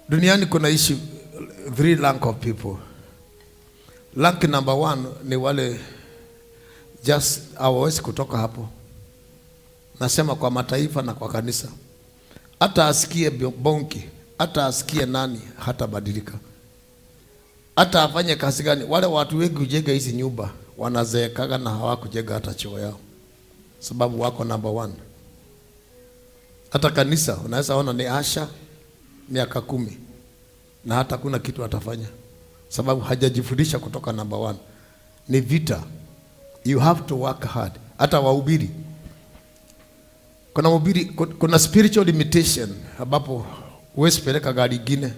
Duniani kunaishi three rank of people. Rank number one ni wale just hawawezi kutoka hapo. Nasema kwa mataifa na kwa kanisa, hata asikie Bonnke, hata asikie nani, hatabadilika. Hata afanye kazi gani. Wale watu wengi hujenga hizi nyumba wanazeekaga na hawakujenga hata choo yao, sababu wako number one. Hata kanisa unaweza ona ni usher miaka 10 na hata kuna kitu atafanya, sababu hajajifundisha kutoka number one. Ni vita, you have to work hard. Hata wahubiri, kuna mhubiri, kuna spiritual limitation ambapo huwezi peleka gari ingine.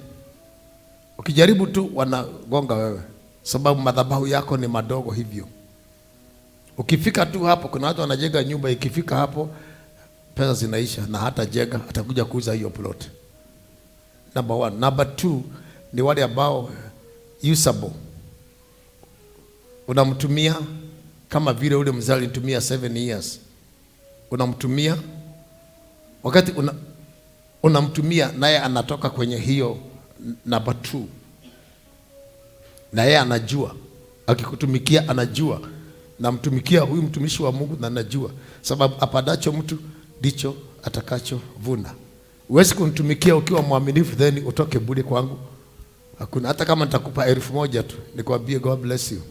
Ukijaribu tu wanagonga wewe, sababu madhabahu yako ni madogo hivyo. Ukifika tu hapo, kuna watu wanajenga nyumba, ikifika hapo pesa zinaisha na hata jenga, atakuja kuuza hiyo plot. Number one. Number two ni wale ambao usable, unamtumia kama vile ule mzee alinitumia 7 years, unamtumia wakati unamtumia naye anatoka kwenye hiyo number two, na yeye anajua akikutumikia, anajua namtumikia huyu mtumishi wa Mungu na najua, sababu apandacho mtu ndicho atakachovuna. Huwezi kumtumikia ukiwa mwaminifu then utoke bure kwangu. Hakuna, hata kama nitakupa 1,000 tu nikwambie God bless you.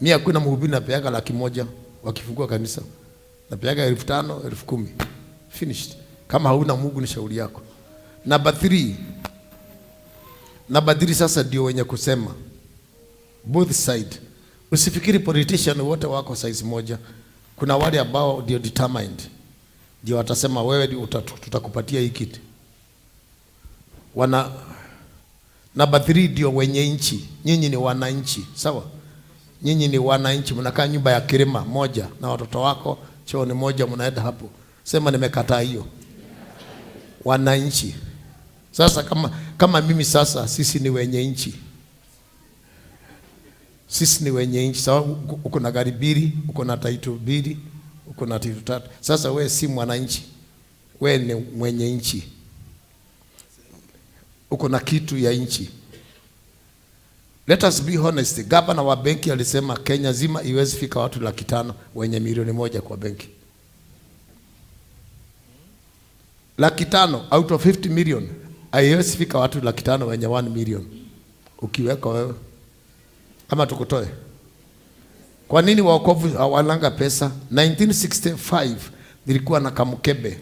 Mi hakuna mhubiri napeaga 100,000 wakifungua kanisa, napeaga 5,000, 10,000. Finished. Kama hauna Mungu ni shauri yako. Number three, number three sasa ndio wenye kusema both side. Usifikiri politician wote wako size moja. Kuna wale ambao ndio determined, ndio watasema wewe ndio tutakupatia hii kiti. Wana number three ndio wenye nchi. Nyinyi ni wananchi, sawa? Nyinyi ni wananchi, mnakaa nyumba ya kilima moja na watoto wako, choo ni moja, mnaenda hapo. Sema nimekataa hiyo. Wananchi. Sasa kama mimi sasa, sisi ni wenye nchi. Sisi ni wenye nchi. Sawa, uko na gari mbili, uko na title mbili, uko na title tatu. Sasa we si mwananchi, we ni mwenye nchi, uko na kitu ya nchi. Let us be honest. Gavana wa benki alisema Kenya zima iwezi fika watu 500,000 wenye milioni 1 kwa benki. 500,000 out of 50 million haiwezi fika watu 500,000 wenye 1 million. Ukiweka wewe ama tukutoe. Kwa nini waokovu hawalanga pesa? 1965 nilikuwa na kamkebe,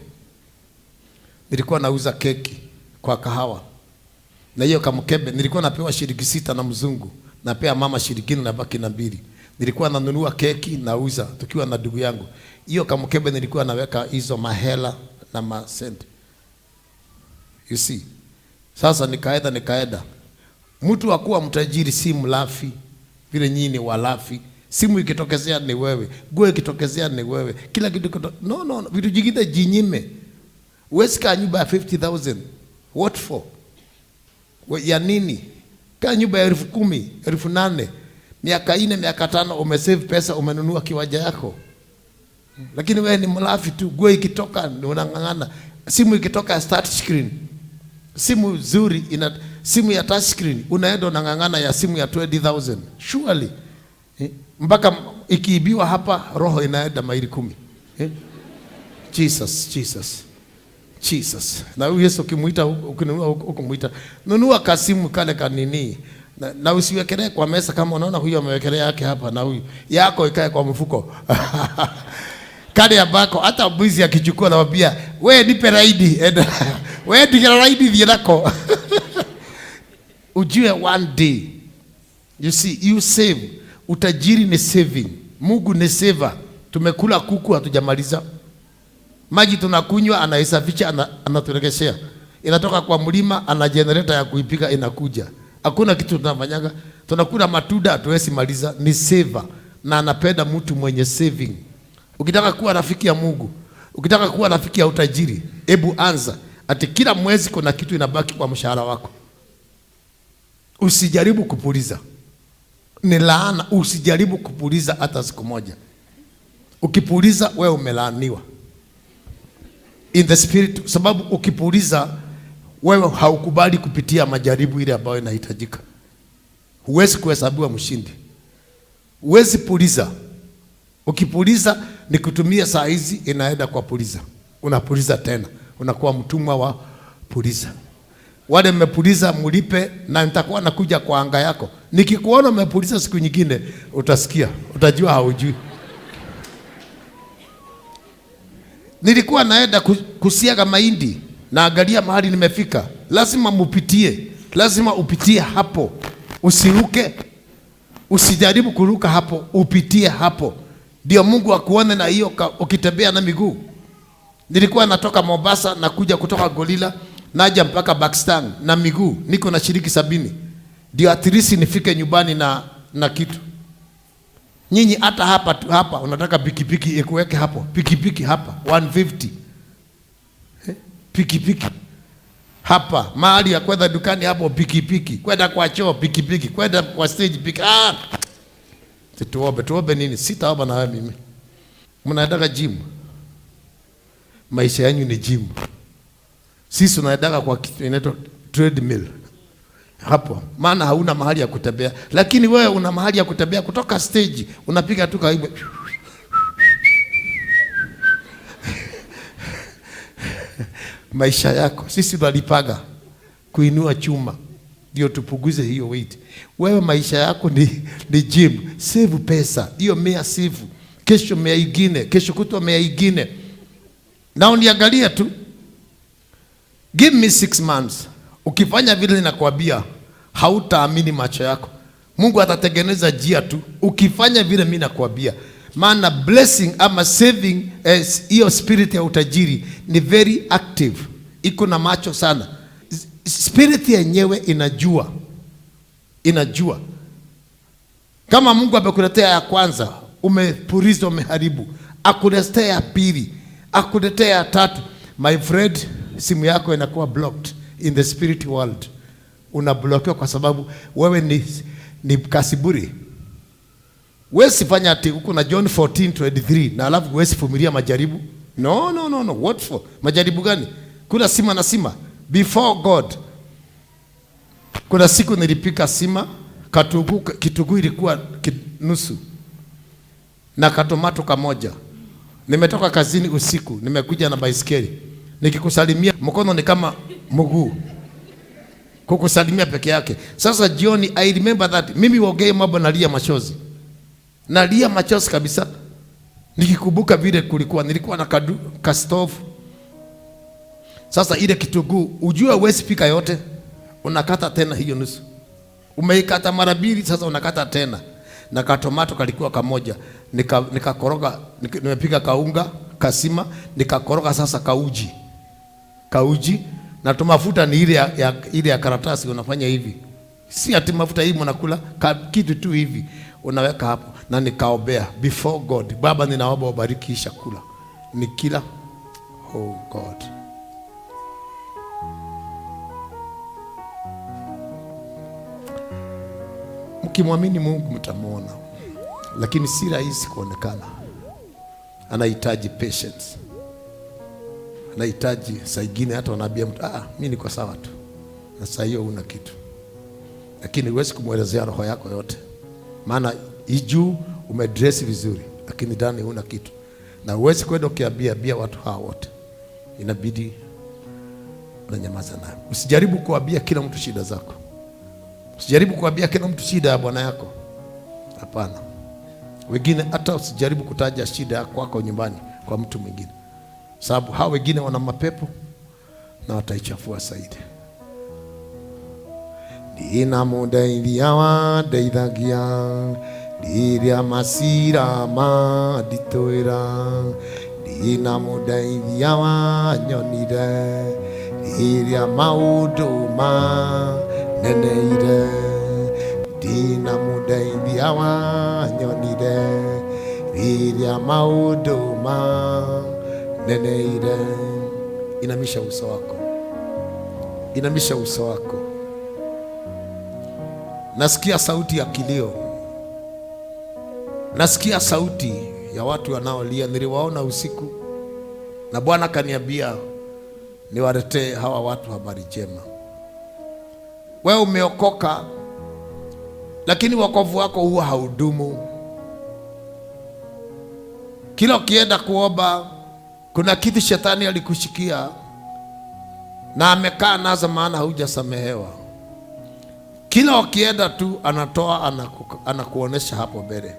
nilikuwa nauza keki kwa kahawa, na hiyo kamkebe nilikuwa napewa shilingi 6 na mzungu, napea mama shilingi 4 na baki na mbili. Nilikuwa nanunua keki nauza tukiwa na ndugu yangu. Hiyo kamkebe nilikuwa naweka hizo mahela na masenti. You see? Sasa nikaenda. Mtu akuwa mtajiri si mlafi vile nyinyi ni walafi. Simu ikitokezea ni wewe, nguo ikitokezea ni wewe, kila kitu no, no, no. Vitu jingine jinyime. Huwezi kaa nyumba ya 50,000. What for? Ya nini? Kaa nyumba ya 10,000, 8,000. Miaka 4, miaka 5 umesave pesa, umenunua kiwanja yako. Lakini wewe ni mlafi tu, nguo ikitoka unang'ang'ana. Simu ikitoka touch screen. Simu nzuri ina simu ya touch screen unaenda unang'ang'ana ya simu ya 20,000. Surely. Eh? Mpaka ikiibiwa hapa roho inaenda maili 10. Eh? Jesus, Jesus. Jesus. Na huyu Yesu ukimuita ukinunua ukumuita, nunua kasimu kale kanini. Na usiwekelee kwa meza kama unaona huyu amewekelea yake hapa na huyu. Yako ikae kwa mfuko. Kale ambako hata mwizi akichukua namwambia, "We nipe raidi." Enda. We ndigira raidi thiĩ nako. Ujue one day. You see, you save. Utajiri ni saving. Mungu ni saver. Tumekula kuku hatujamaliza. Maji tunakunywa anaisafisha anaturegeshea. Inatoka kwa mlima ana generator ya kuipika inakuja. Hakuna kitu tunafanyaga. Tunakula matunda hatuwezi maliza. Ni saver. Na anapenda mtu mwenye saving. Ukitaka kuwa rafiki ya Mungu, ukitaka kuwa rafiki ya utajiri, hebu anza. Ati kila mwezi kuna kitu inabaki kwa mshahara wako. Usijaribu kupuliza. Ni laana, usijaribu kupuliza hata siku moja. Ukipuliza wewe umelaaniwa. In the spirit, sababu ukipuliza Wewe haukubali kupitia majaribu ile ambayo inahitajika. Huwezi kuhesabiwa mshindi. Huwezi puliza. Ukipuliza ni kutumia saa hizi inaenda kwa puliza. Unapuliza tena. Unakuwa mtumwa wa puliza. Wale mmepuliza mlipe, na nitakuwa nakuja kwa anga yako. Nikikuona umepuliza siku nyingine utasikia, utajua haujui. Nilikuwa naenda kusiaga mahindi, naangalia mahali nimefika. Lazima mupitie, lazima upitie hapo. Usiruke, usijaribu kuruka hapo, upitie hapo. Ndio Mungu akuone na hiyo ukitembea na miguu. Nilikuwa natoka Mombasa na kuja kutoka Golila naja mpaka Pakistan na miguu, niko na shilingi 70. Ndio at least nifike nyumbani na kitu. Nyinyi hata hapa tu, hapa unataka pikipiki ikuweke hapo, pikipiki hapa 150. Pikipiki hapa, mahali ya kwenda dukani hapo pikipiki, kwenda kwa choo pikipiki, kwenda kwa stage pikipiki. Tuombe, tuombe nini? Sitaomba na wewe mimi. Mnaendaga gym. Maisha yenu ni gym. Sisi tunaendaga kwa kitu inaitwa treadmill. Hapo maana hauna mahali ya kutembea, lakini wewe una mahali ya kutembea kutoka stage unapiga tu kaibu. Maisha yako sisi tunalipaga kuinua chuma ndio tupunguze hiyo weight. Wewe maisha yako ni gym. Save pesa hiyo 100, save kesho 100 ingine, kesho kutwa 100 ingine. Na uniangalia tu, give me 6 months. Ukifanya vile ninakwambia, hautaamini macho yako. Mungu atatengeneza njia tu ukifanya vile mimi nakwambia. Maana blessing ama saving, hiyo spirit ya utajiri ni very active, iko na macho sana. Spirit yenyewe inajua. Inajua. Kama Mungu amekuletea ya kwanza, umepuliza, umeharibu. Akuletea ya pili, akuletea ya tatu. My friend, simu yako inakuwa blocked in the spirit world. Unablokiwa kwa sababu wewe ni kasiburi. Wewe sifanya ati uko na John 14:23 na alafu wewe sivumilia majaribu. No, no, no, no. What for? Majaribu gani? Kuna sima na sima before God. Kuna siku nilipika sima, kitunguu ilikuwa nusu na katomato kamoja. Nimetoka kazini usiku, nimekuja na baisikeli. Nikikusalimia mkono ni kama mguu. Kukusalimia peke yake. Sasa jioni, I remember that mimi waongee mambo nalia machozi. Nalia machozi kabisa. Nikikumbuka vile kulikuwa, nilikuwa na kastove. Sasa ile kitunguu, ujue huwezi pika yote. Unakata tena hiyo nusu. Umeikata mara mbili, sasa unakata tena. Na katomato kalikuwa kamoja. Nikakoroga, nimepika kaunga, kasima, nikakoroga sasa kauji. Kauji na tomafuta ni ile ile ya karatasi unafanya hivi. Si ati mafuta hii mnakula, kitu tu hivi unaweka hapo. Na nikaombea before God. Baba, ninaomba ubariki chakula. Nikila, oh God. Mkimwamini Mungu mtamuona. Lakini si rahisi kuonekana. Anahitaji patience. Anahitaji saa ingine hata wanaambia mtu, mimi niko sawa tu. Na saa hiyo huna kitu. Lakini huwezi kumuelezea roho yako yote. Maana juu umedress vizuri, lakini ndani huna kitu. Na huwezi kwenda ukiambia watu hawa wote. Inabidi unanyamaza nayo. Usijaribu kuambia kila mtu shida zako. Usijaribu kuambia kila mtu shida ya bwana yako. Hapana. Wengine hata usijaribu kutaja shida yako kwako nyumbani kwa mtu mwingine. Sababu hao wengine wana mapepo na wataichafua zaidi. Nina muda ilia wa deithagia, ndiria masira ma nditwira. Nina muda ilia wa nyonire, ndiria maundu ma neneire. Ndina muda ilia wa nyonire, ndiria maundu ma neneire. Inamisha uso wako. Inamisha uso wako. Nasikia sauti ya kilio. Nasikia sauti ya watu wanaolia. Niliwaona usiku. Na Bwana kaniambia Niwaletee hawa watu habari njema. Wewe umeokoka, lakini wokovu wako huwa haudumu. Kila ukienda kuomba, kuna kitu shetani alikushikia na amekaa nazo, maana haujasamehewa. Kila ukienda tu anatoa, anakuonesha hapo mbele,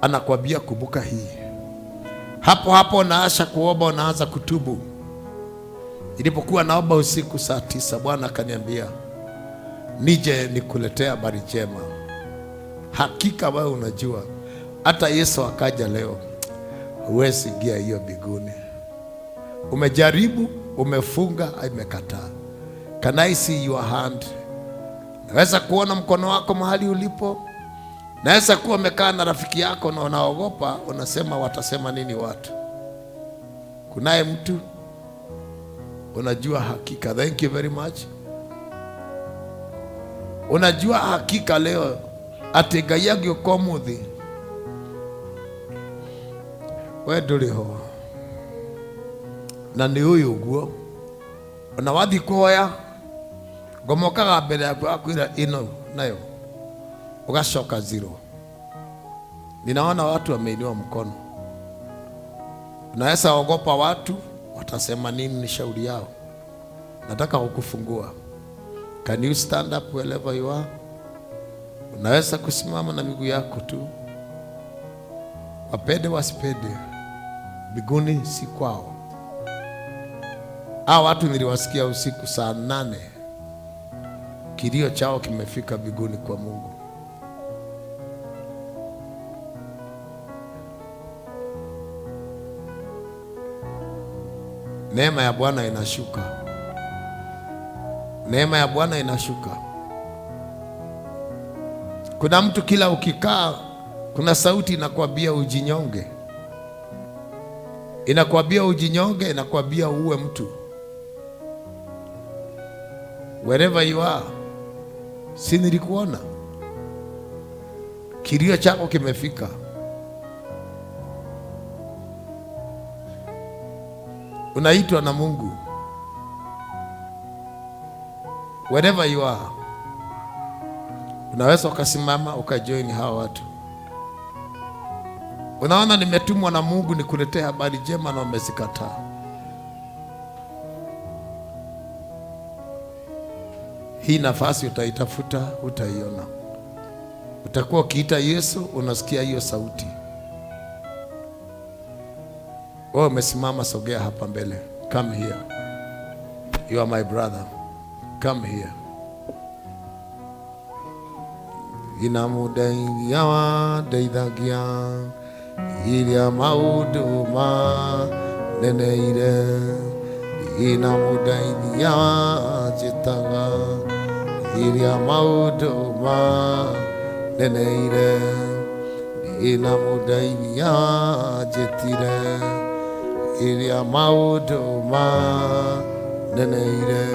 anakuambia kumbuka hii. Hapo hapo unaasha kuomba, unaanza kutubu. Nilipokuwa naomba usiku saa 9, Bwana akaniambia nije nikuletea habari njema. Hakika wewe unajua hata Yesu akaja leo huwezi ingia hiyo mbinguni. Umejaribu, umefunga, imekataa. Can I see your hand? Naweza kuona mkono wako mahali ulipo. Naweza kuwa umekaa na rafiki yako na unaogopa, unasema watasema nini watu. Kunaye mtu unajua hakika. Thank you very much. Unajua hakika leo ati Ngai angĩũka ũmũthĩ we ndũrĩ ho, na nĩ ũyũ ũguo ona wathiĩ kũhoya ngomokaga mbere yaku akwĩra ĩno nayo ugacoka zero. Ninaona watu wameinua mkono. Unaweza ogopa watu watasema nini, ni shauri yao. Nataka kukufungua. Can you stand up wherever you are? Unaweza kusimama na miguu yako tu. Wapende wasipende, mbinguni si kwao. Hao watu niliwasikia usiku saa 8, kilio chao kimefika mbinguni kwa Mungu. Neema ya Bwana inashuka. Neema ya Bwana inashuka. Kuna mtu kila ukikaa, kuna sauti inakwambia ujinyonge. Inakwambia ujinyonge, inakwambia uwe mtu. Wherever you are, si nilikuona? Kilio chako kimefika. Unaitwa na Mungu. Wherever you are, unaweza ukasimama ukajoin hawa watu. Unaona, nimetumwa na Mungu nikuletee habari njema na umezikataa. Hii nafasi utaitafuta, utaiona. Utakuwa ukiita Yesu, unasikia hiyo sauti. Wewe umesimama, sogea hapa mbele. Come here. You are my brother. Come here. Inamudaingia deithagia iria maundu ma neneire inamudaingia njĩtaga iria maundu ma neneire inamudaingia njĩtire iria maundu ma neneire.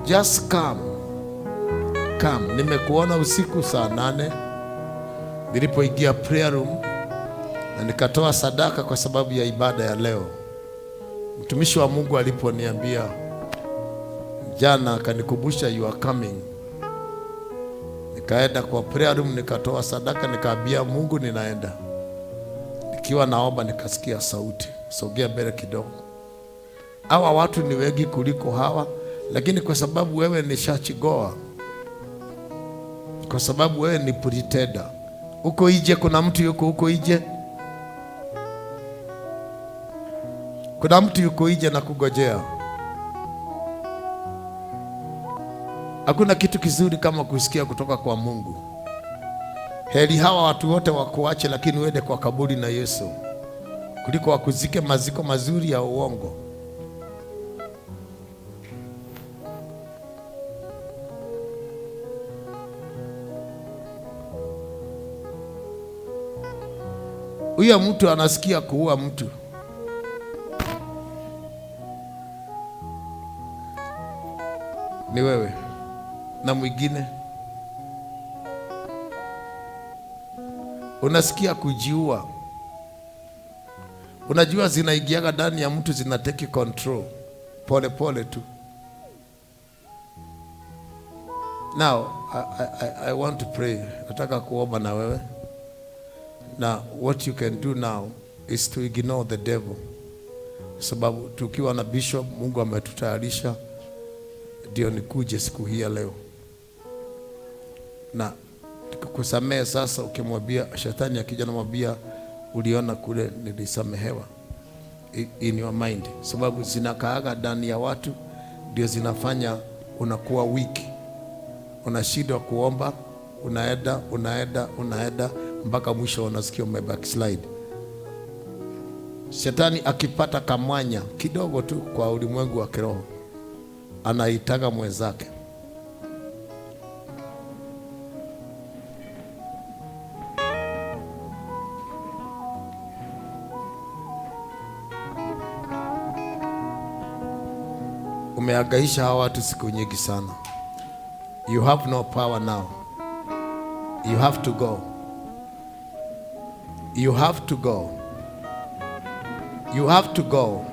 Just come. Come. Nimekuona usiku saa 8 nilipoingia prayer room na nikatoa sadaka kwa sababu ya ibada ya leo. Mtumishi wa Mungu aliponiambia jana, akanikumbusha you are coming. Nikaenda kwa prayer room nikatoa sadaka, nikaambia Mungu ninaenda. Nikiwa naomba nikasikia sauti, sogea mbele kidogo. Hawa watu ni wengi kuliko hawa, lakini kwa sababu wewe ni church goer, kwa sababu wewe ni pretender. Huko nje kuna mtu yuko huko nje. Kuna mtu yuko nje na kugojea. Hakuna kitu kizuri kama kusikia kutoka kwa Mungu. Heri hawa watu wote wakuache, lakini uende kwa kaburi na Yesu, kuliko wakuzike maziko mazuri ya uongo. Huyo mtu anasikia kuua mtu. Ni wewe na mwingine. Unasikia kujiua. Unajua zinaingiaga ndani ya mtu, zina take control. Pole pole tu. Now, I want to pray. Nataka kuomba na wewe. Now, what you can do now is to ignore the devil. Sababu tukiwa na bishop, Mungu ametutayarisha ndio nikuje siku hii ya leo. Na kukusamehe sasa, ukimwambia shetani akija namwambia uliona kule nilisamehewa, in your mind, sababu zinakaaga ndani ya watu, ndio zinafanya unakuwa weak, unashindwa kuomba, unaenda unaenda unaenda mpaka mwisho unasikia ume backslide. Shetani akipata kamwanya kidogo tu kwa ulimwengu wa kiroho, anaitaga mwenzake. Umehangaisha hawa watu siku nyingi sana. You have no power now. You have to go. You have to go. You have to go.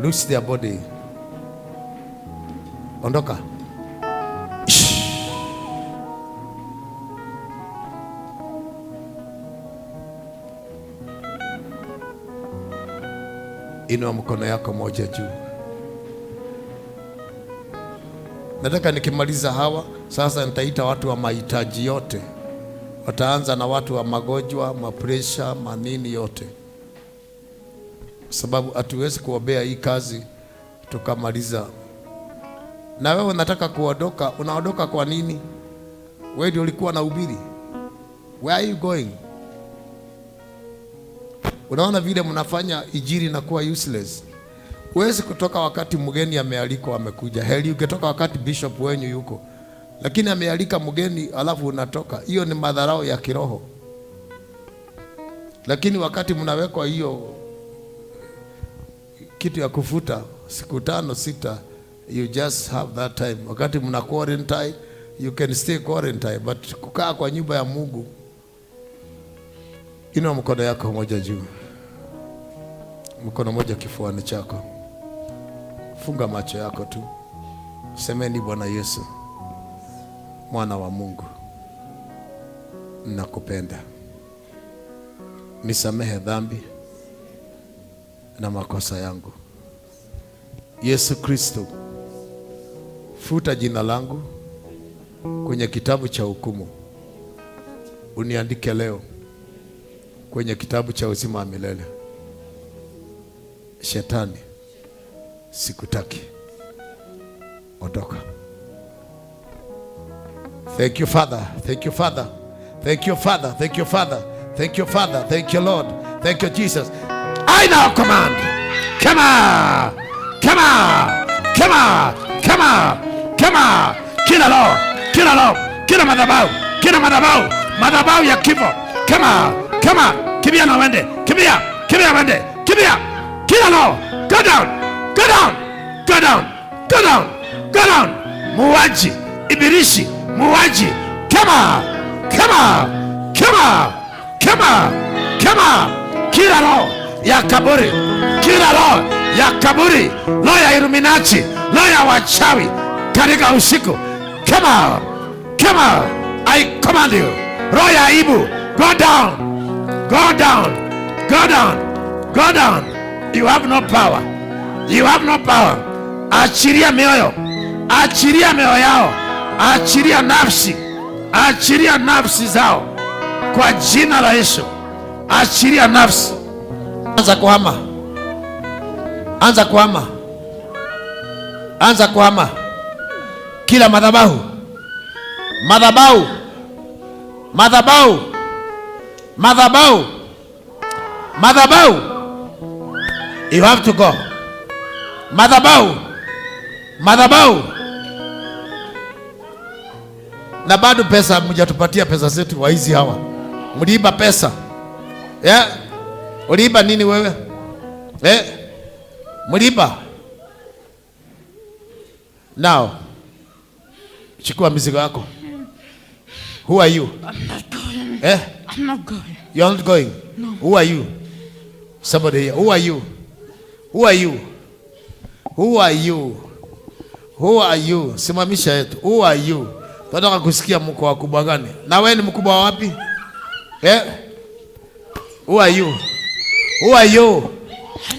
Loose their body. Ondoka. Shh. Inua mkono yako moja juu. Nataka nikimaliza hawa sasa nitaita watu wa mahitaji yote. Wataanza na watu wa magonjwa, mapresha, manini yote. Sababu hatuwezi kuombea hii kazi tukamaliza. Na wewe unataka kuondoka, unaondoka kwa nini? Wewe ndio ulikuwa na ubiri. Where are you going? Unaona vile mnafanya injili na kuwa useless. Huwezi kutoka wakati mgeni amealikwa amekuja. Heri ungetoka wakati bishop wenyu yuko. Lakini amealika mgeni alafu unatoka. Hiyo ni madharau ya kiroho. Lakini wakati mnawekwa hiyo kitu ya kufuta siku 5 6, you just have that time. Wakati mna quarantine, you can stay quarantine, but kukaa kwa nyumba ya Mungu. Inua mkono yako moja juu. Mkono moja kifuani chako. Funga macho yako tu. Semeni, Bwana Yesu, mwana wa Mungu, nakupenda. Nisamehe dhambi na makosa yangu. Yesu Kristo, futa jina langu kwenye kitabu cha hukumu. Uniandike leo kwenye kitabu cha uzima wa milele. Shetani, sikutaki. Ondoka. Thank you, Father. Thank you, Father. Thank you, Father. Thank you, Father. Thank you, Father. Thank you, Lord. Thank you, Jesus. I now command. Come on. Come on. Come on. Come on. Come on. Kila roho. Kila roho. Kila madhabahu. Kila madhabahu. Madhabahu ya kifo. Come on. Come on. Kimbia na wende. Kimbia. Kimbia wende. Kimbia. Kila roho. Go down. Go down. Go down. Go down. Go down. Muuaji. Ibilisi. Muuaji. Come on. Come on. Come on. Come on. Come on. Kila roho ya kaburi. Kila roho ya kaburi. Roho ya Illuminati. Roho ya wachawi katika usiku. Come on. Come on. I command you. Roho ya aibu. Go down. Go down. Go down. Go down. You have no power. You have no power. Achilia mioyo. Achilia mioyo yao. Achilia nafsi. Achilia nafsi zao. Kwa jina la Yesu. Achilia nafsi. Anza kuhama. Anza kuhama. Anza kuhama. Kila madhabahu. Madhabahu. Madhabahu. Madhabahu. Madhabahu. You have to go. Madhabahu. Madhabahu. Na bado pesa mjatupatia pesa zetu waizi hawa. Mliiba pesa. Yeah. Uliiba nini wewe? Eh? Mliiba. Now, chukua mizigo yako. Who are you? I'm not going. Eh? I'm not going. You're not going? No. Who are you? Somebody here. Who are you? Who are you? Who are you? Who are you? Simamisha yetu. Who are you? Tunataka kusikia mko wakubwa gani? Na wewe ni mkubwa wapi? Eh? Who are you? Who are you?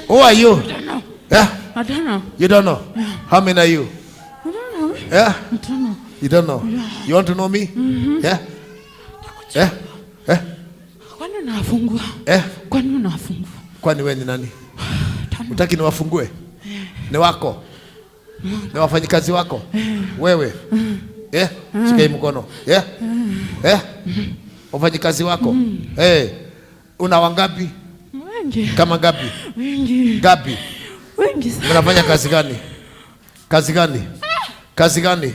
Who are you? I don't know. Yeah? I don't know. You don't know? How many are you? I don't know. Yeah? I don't know. You don't know? You want to know me? Yeah? Yeah? Yeah? Kwani unafungua? Eh? Kwani unafungua? Kwani wewe ni nani? Utaki niwafungue? Ni wako? Ni wafanyikazi wako? Wewe? Eh? Shika hii mkono. Eh? Eh? Wafanyikazi wako? Eh. Una wangapi? Wengi. Kama ngapi? Wengi. Ngapi? Wengi sana. Mnafanya kazi gani? Kazi gani? Kazi gani?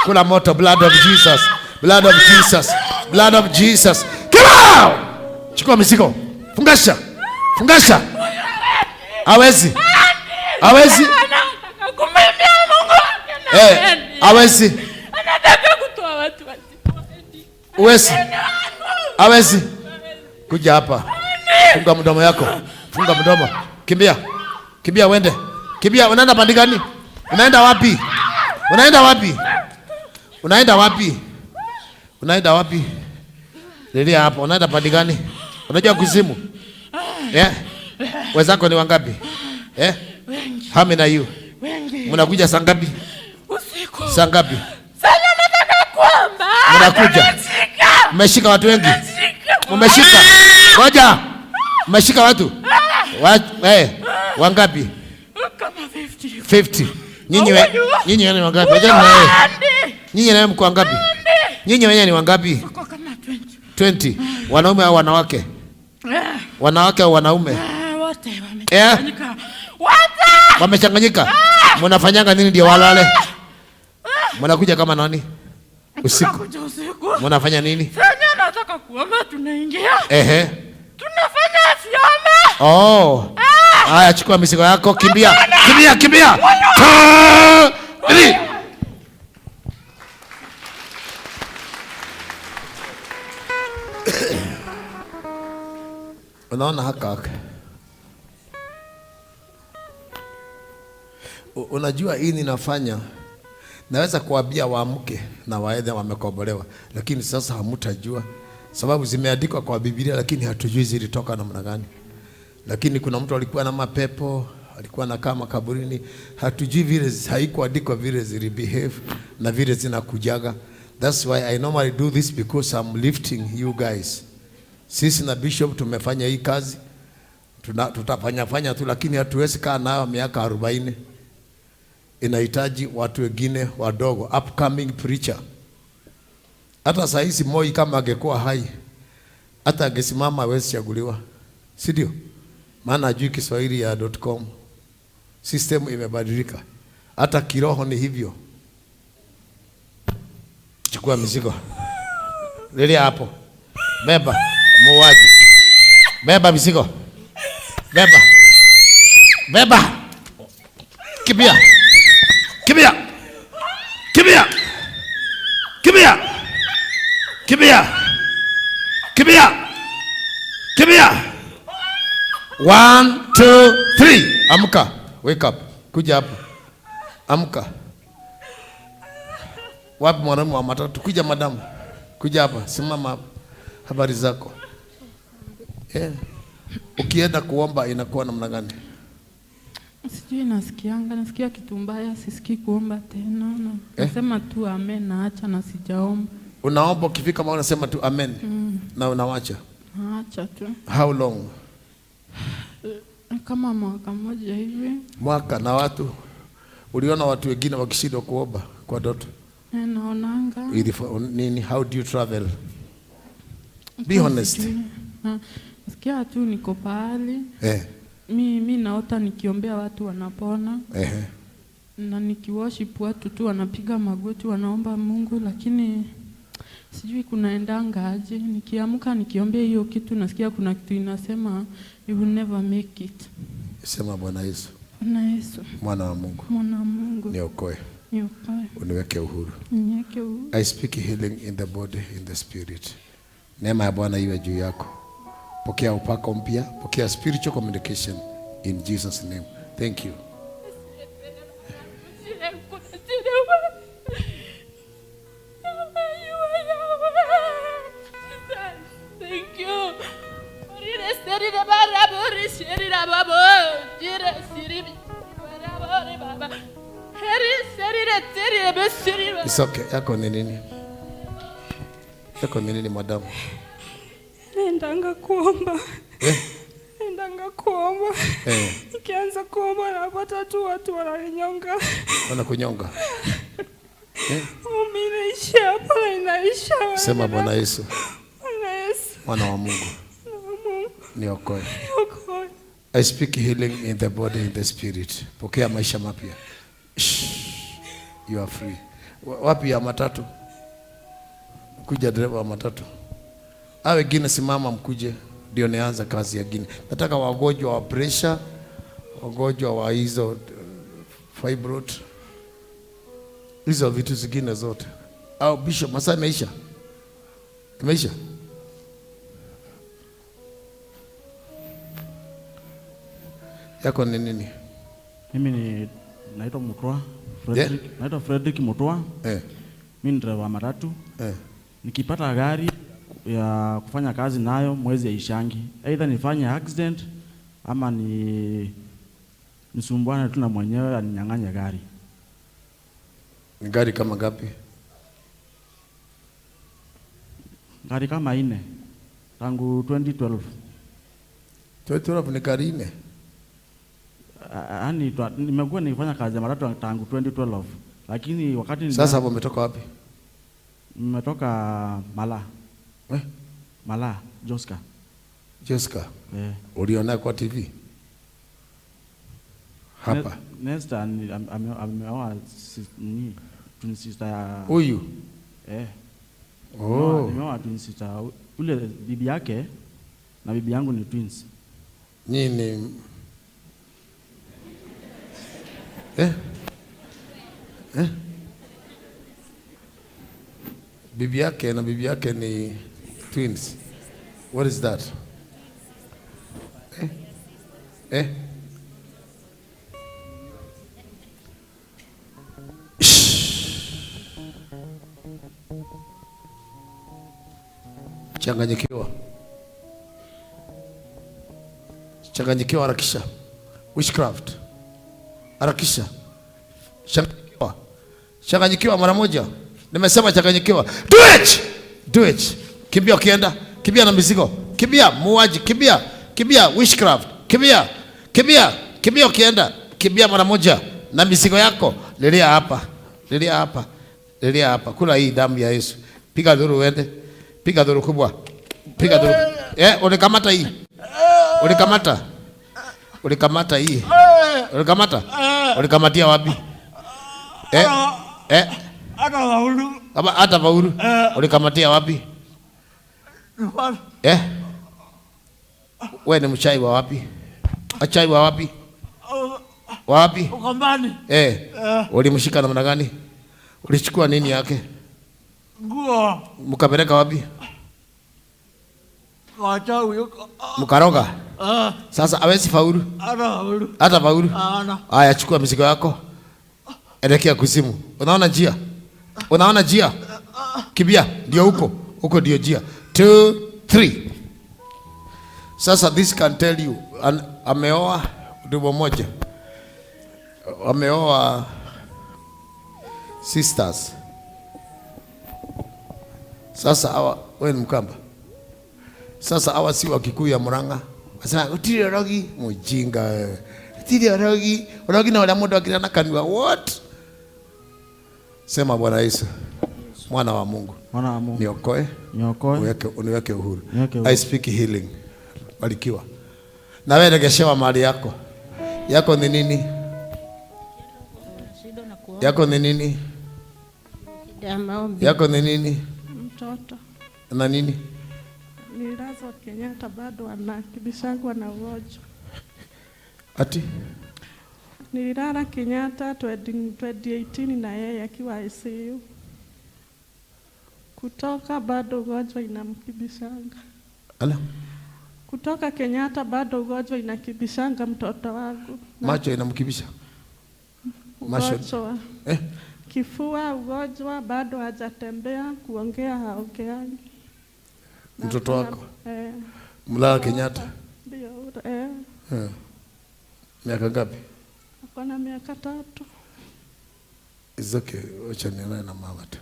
Kula moto, blood of Jesus. Blood of Jesus. Blood of Jesus. Come out! Chukua mizigo. Fungasha. Fungasha. Hawezi. Hawezi. Anataka kumwimbia Mungu wake na Eh, haendi. hawezi. Anataka kutoa watu wasipoendi. Huwezi. Hawezi. Kuja hapa. Funga mdomo yako. Funga mdomo. Kimbia. Kimbia uende. Kimbia, unaenda pande gani? Unaenda wapi? Unaenda wapi? Unaenda wapi? Unaenda wapi? Lilia hapo, unaenda pande gani? Unajua kuzimu? Eh? Wenzako ni wangapi? Eh? Wengi. How many are you? Wengi. Mnakuja saa ngapi? Usiku. Saa ngapi? Sasa nataka kuomba. Mnakuja. Tumeshika. Mmeshika watu wengi? Tumeshika. Mmeshika. Ngoja. Mmeshika watu? Wangapi? Kama 50. 50. Nyinyi nyinyi wenyewe ni wangapi? Ngoja na wewe. Nyinyi nawe mko wangapi? Nyinyi wenyewe ni wangapi? Tuko kama 20. 20. Wanaume au wanawake? Wanawake au wanaume? Wote wamechanganyika. Wote! Wamechanganyika. Mnafanyanga nini ndio walale? Mnakuja kama nani? Usiku. Tunakuja usiku. Mnafanya nini? Sasa nataka kuomba, tunaingia. Ehe. Tunafanya sioma. Oh. Haya, chukua mizigo yako, kimbia. Kimbia, kimbia. 2 3. Unaona haka haka. Unajua hii ninafanya, naweza kuambia waamke na waende wamekombolewa, lakini sasa hamtajua sababu zimeandikwa kwa Biblia, lakini hatujui zilitoka namna gani. Lakini kuna mtu alikuwa na mapepo, alikuwa anakaa makaburini, hatujui vile, haikuandikwa vile zilibehave na vile zinakujaga. That's why I normally do this, because I'm lifting you guys. Sisi na bishop tumefanya hii kazi, tutafanya fanya tu, lakini hatuwezi kaa nayo miaka 40. Inahitaji watu wengine wadogo, upcoming preacher. Hata saa hizi Moi kama angekuwa hai, hata angesimama hawezi chaguliwa, si ndio? Maana hajui Kiswahili ya .com. System imebadilika. Hata kiroho ni hivyo. Chukua mizigo. Lilia hapo. Beba muuaji. Beba mizigo. Beba. Beba. Kimbia. Kimbia. Kimbia. Kimbia. Kimbia. Kimbia. Kimbia. 1 2 3. Amka. Wake up. Kuja hapo. Amka. Wapi mwanamume wa matatu? Kuja madamu. Kuja hapa. Simama hapa. Habari zako? Ukienda kuomba inakuwa namna gani? Sijui, nasikia kitu mbaya, sisikii kuomba tena. Nasema tu amen, naacha na sijaomba. Unaomba ukifika mahali unasema tu amen. Na unawacha? Naacha tu. How long? Kama mwaka mmoja hivi. Mwaka. Na watu uliona watu wengine wakishindwa kuomba kwa ndoto? Naonanga. Nini? How do you travel? Be honest. Nasikia tu niko pahali. Mi naota nikiombea watu wanapona. Na nikiworship watu tu wanapiga magoti wanaomba Mungu, lakini sijui kunaendanga aje. Nikiamka nikiombea hiyo kitu nasikia kuna kitu inasema you will never make it. Sema Bwana Yesu. Bwana Yesu. Mwana wa Mungu. Mwana wa Mungu. Niokoe. Niokoe. Uniweke uhuru. Uniweke uhuru. I speak healing in the body, in the spirit. Neema ya Bwana iwe juu yako. Pokea upako mpya, pokea spiritual communication in Jesus name. Thank you. It's okay. Yako ni nini? Yako ni nini madam? Nendanga kuomba. Nendanga kuomba. Nikianza kuomba napata tu watu wananinyonga. Wanakunyonga. Mimi naishi hapa na inaisha. Sema Bwana Yesu. Bwana Yesu. Mwana wa Mungu. Niokoe. Niokoe. I speak healing in the body, in the spirit. Pokea maisha mapya. You are free. Wapi ya matatu? Kuja dereva wa matatu. Awe wengine simama mkuje, ndio nianza kazi ya gine. Nataka wagonjwa wa pressure, wagonjwa wa hizo fibroid, hizo vitu zingine zote. Au bishop, masaa imeisha? Imeisha? Yako ni nini? Mimi ni naitwa Mutua Frederick. Yeah. Naitwa Frederick Mutua. Mimi ni dereva matatu. Nikipata gari ya kufanya kazi nayo mwezi haishangi. Either nifanye accident ama ni nisumbuane tu na mwenyewe aninyang'anye gari. Ni gari kama ngapi? Gari kama 4 tangu 2012. 2012 ni gari 4? Yaani nimekuwa nikifanya kazi ya matatu tangu 2012, lakini wakati sasa hapo umetoka wapi? Nimetoka Mala. Mala, Joska. Joska. Uliona kwa TV? Hapa. Nesta ameoa ni twin sister ya huyu. Oh. Nimeoa twin sister. Ule bibi yake na bibi yangu ni twins. Nini? Bibi yake na bibi yake ni twins. What is that? Changanyikiwa. Changanyikiwa, harakisha. Witchcraft. Harakisha. Changanyikiwa. Changanyikiwa mara moja. Nimesema changanyikiwa. Do it! Do it. Kimbia ukienda, kimbia na mizigo. Kimbia muuaji, kimbia. Kimbia witchcraft. Kimbia. Kimbia. Kimbia ukienda, kimbia mara moja na mizigo yako. Lilia hapa. Lilia hapa. Lilia hapa. Kula hii damu ya Yesu. Piga dhuru uende. Piga dhuru kubwa. Piga dhuru. Ulikamata hii. Ulikamata. Ulikamata hii. Ulikamata? Ulikamatia wapi? Hata faulu. Hata faulu. Ulikamatia wapi? Wewe ni mchai wa wapi? Achai wa wapi? Wapi? Ukambani. Ulimshika namna gani? Ulichukua nini yake? Nguo. Mkapeleka wapi? Wachawi. Mkaroga. Sasa hawezi faulu. Hata faulu. Haya, chukua mizigo yako. Elekea kuzimu. Unaona njia? Unaona njia? Kimbia, ndio huko. Huko ndio njia. 2 3. Sasa this can tell you ameoa ndugu mmoja. Ameoa sisters. Sasa hawa wewe ni Mkamba. Sasa hawa si wa Kikuyu ya Murang'a. Wasema utiri orogi mujinga. Utiri orogi, orogi na wala mundu akirana kanwa. What? Sema Bwana Yesu, mwana wa Mungu. Mwana wa Mungu. Niokoe. Niokoe. Uniweke uhuru. I speak healing. Barikiwa. Na wewe regeshewa mali yako. Yako ni nini? Yako ni nini? Yako ni nini? Mtoto. Na nini? Nilazwa Kenyatta bado anakibishangwa na ugonjwa. Ati? Nililala Kenyatta 2018 na yeye akiwa ICU. Kutoka bado ugonjwa inamkibishanga. Ala? Kutoka Kenyatta bado ugonjwa inakibishanga mtoto wangu. Macho inamkibisha? Macho. Kifua ugonjwa bado hajatembea, kuongea haongeangi. Mtoto wako? Mlala Kenyatta? Ndio. Miaka Miaka ngapi? Ako na miaka 3. It's okay. Wacha nione na mama tu.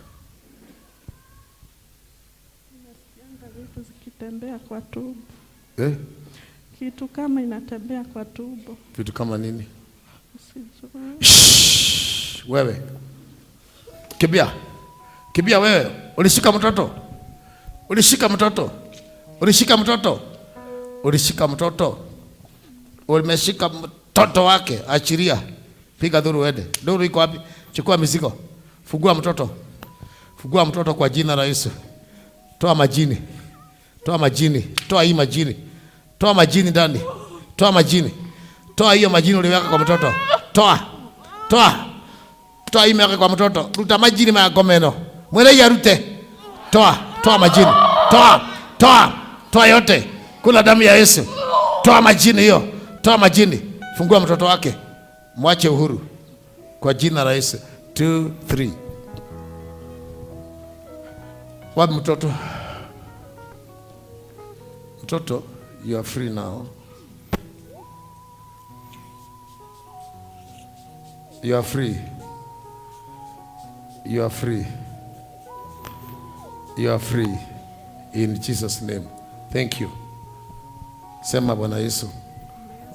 Nasikianga vitu zikitembea kwa tumbo. Eh? Kitu kama inatembea kwa tumbo. Vitu kama nini? Sijui. Wewe. Kimbia. Kimbia wewe. Ulishika mtoto. Ulishika mtoto. Ulishika mtoto. Ulishika mtoto. Umeshika mtoto wake. Achilia. Piga dhuru uende. Dhuru iko wapi? Chukua mizigo. Fungua mtoto. Fungua mtoto kwa jina la Yesu. Toa majini. Toa majini. Toa hii majini. Toa majini ndani. Toa majini. Toa hiyo majini uliweka kwa mtoto. Toa. Toa. Toa hii imeweka kwa mtoto. Ruta majini magomeno. Mwele yarute. Toa. Toa majini. Toa. Toa. Toa yote. Kula damu ya Yesu. Toa majini hiyo. Toa majini. Fungua mtoto wake. Mwache uhuru. Kwa jina la Yesu. 2 3. Wapi mtoto? Mtoto, you are free now. You are free. You are free. You are free. In Jesus' name. Thank you. Sema Bwana Yesu,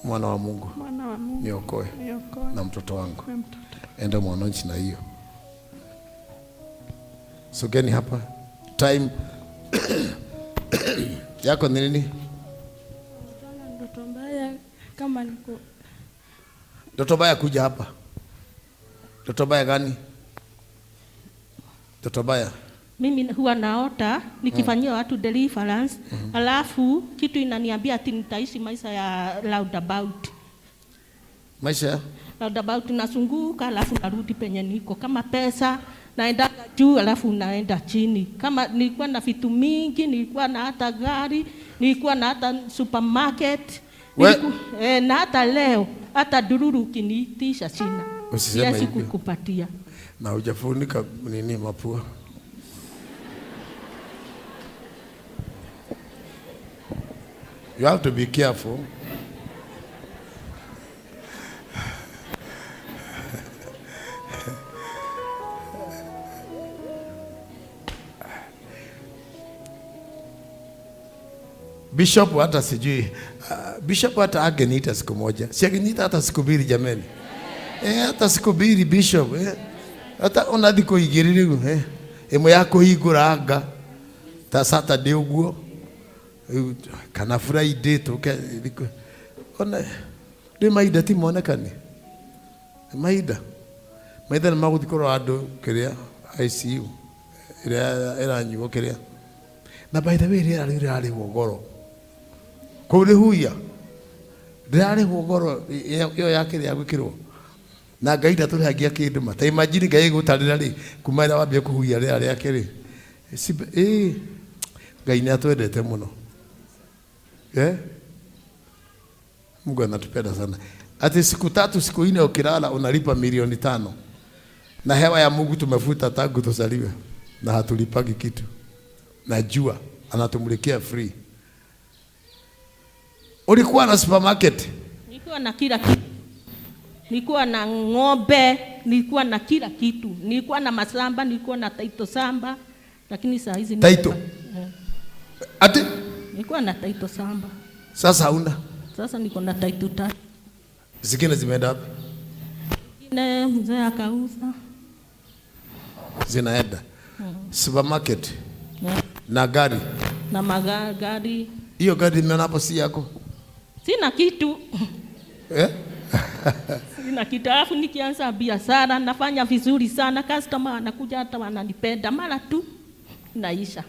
mwana wa Mungu, Mwana wa Mungu, niokoe niokoe na mtoto wangu. na mtoto. Enda mwananchi na hiyo. Sogeni hapa. Time yako ni nini? Ndoto mbaya kama niko Ndoto mbaya kuja hapa. Ndoto mbaya gani? Ndoto mbaya. Mimi huwa naota nikifanyia watu deliverance, alafu kitu inaniambia ati nitaishi maisha ya roundabout. Maisha roundabout, nasunguka alafu narudi penye niko. Kama pesa naenda juu alafu naenda chini. Kama nilikuwa na vitu mingi, nilikuwa na hata gari, nilikuwa na hata supermarket. Na hata leo hata dururu ukiniitisha sina. Usiseme hivyo. Sikukupatia. Na hujafunika nini mapua? You have to be careful. Bishop hata sijui, Bishop hata angeniita siku moja. Si angeniita hata siku mbili jameni. Hata siku mbili Bishop. Hata unathi kuigirire imwe ya kuhingura anga ta Saturday uguo kana Friday tuke ona ndi mahinda ti monekani. Mahinda mahinda nĩ magũthiĩ kũrora andũ kĩrĩa ICU ĩrĩa ĩranyuo kĩrĩa. Na by the way rĩera rĩu rĩrarĩhwo goro. Kũu rĩhuia rĩrarĩhwo goro ĩyo ya kĩrĩa gwĩkĩrwo. Na Ngai ndatũrĩhagia kĩndũ ma. Ta imagine Ngai gũtarĩra rĩ kuma rĩrĩa wambia kũhuhia rĩera rĩake rĩ. Ngai nĩ atwendete mũno. Mungu anatupenda sana. Ati siku 3 siku 4 ukilala unalipa milioni 5. Na hewa ya Mungu tumefuta tangu tuzaliwe na hatulipagi kitu. Na jua anatumulikia free. Ulikuwa na supermarket? Nilikuwa na kila kitu. Nilikuwa na ng'ombe, nilikuwa na kila kitu. Nilikuwa na masamba, nilikuwa na taito samba, lakini saa hizi taito. Ati nilikuwa na taito samba. Sasa hauna? Sasa niko na taito 3. Zingine zimeenda wapi? Zingine mzee akauza. Zinaenda. Supermarket. Na gari. Na magari. Hiyo gari nimeona hapo si yako? Sina kitu. Sina kitu. Alafu nikianza biashara nafanya vizuri sana, customer anakuja hata wananipenda mara tu naisha.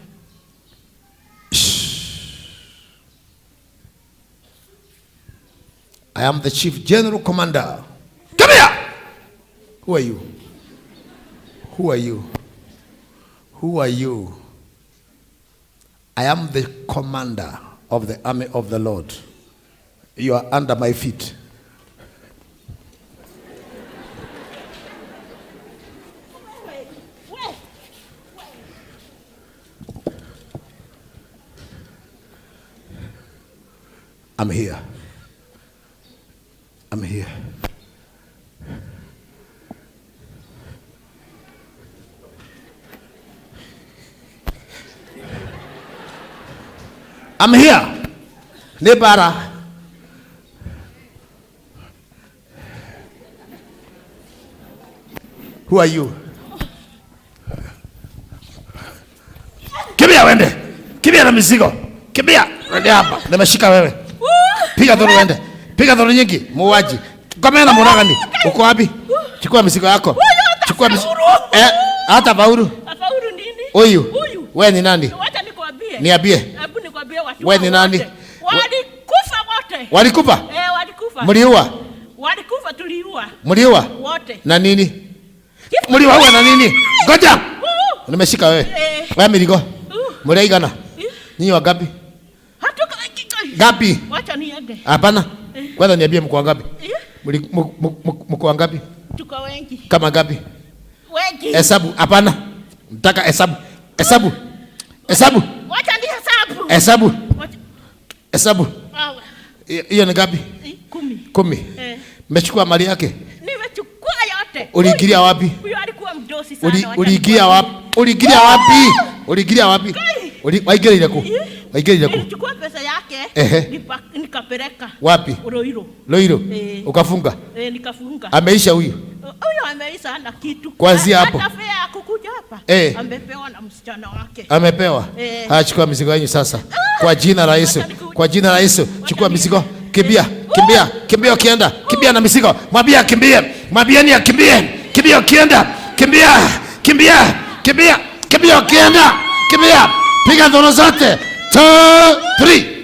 I am the chief general commander. Come here. Who are you? Who are you? Who are you? I am the commander of the army of the Lord. You are under my feet. I'm here. I'm here. I'm here. Nĩ bara. Who are you? Kimbia wende. Kimbia na mizigo. Kimbia. Wende hapa. Nimeshika wewe. Piga dhuru wende. Piga dhuru nyingi. Muuaji. Komena muragani. Uko wapi? Chukua mizigo yako. Chukua mizigo. Hata faulu. Faulu nini? Huyu. Wewe ni nani? Wacha nikwambie. Niambie. Hebu nikwambie watu. Wewe ni nani? Walikufa wote. Walikufa? Walikufa. Mliua? Walikufa, tuliua. Mliua? Wote. Na nini? Mliua na nini? Ngoja. Nimeshika wewe. Wewe miligo. Mliigana. Nyinyi wangapi? Hatuko ngapi? Wacha niende. Hapana. Kwanza niambie mko wangapi? Mko wangapi? Tuko wengi. Kama ngapi? Wengi. Hesabu. Hapana. Nataka hesabu. Hesabu. Hesabu. Wacha ni hesabu. Hesabu. Hesabu. Hiyo ni ngapi? 10. 10. Mmechukua mali yake? Nimechukua yote. Uliingilia wapi? Huyo alikuwa mdosi sana. Uliingilia wapi? Uliingilia wapi? Uliingilia wapi? Waingilia ku. Waingilia ku. Nilichukua pesa yake nikapeleka. Wapi? Roiro. Roiro. Ukafunga? Nikafunga. Ameisha huyu? Huyo ameisha na kitu. Kuanzia hapo. Hata fare ya kukuja hapa. Amepewa na msichana wake. Amepewa. Haya, chukua mizigo yenu sasa. Kwa jina la Yesu. Kwa jina la Yesu. Chukua mizigo. Kimbia, kimbia, kimbia ukienda. Kimbia na mizigo. Mwambie akimbie. Mwambieni akimbie. Kimbia ukienda. Kimbia. Kimbia. Kimbia. Kimbia ukienda. Kimbia. Piga nduru zote. 2 3.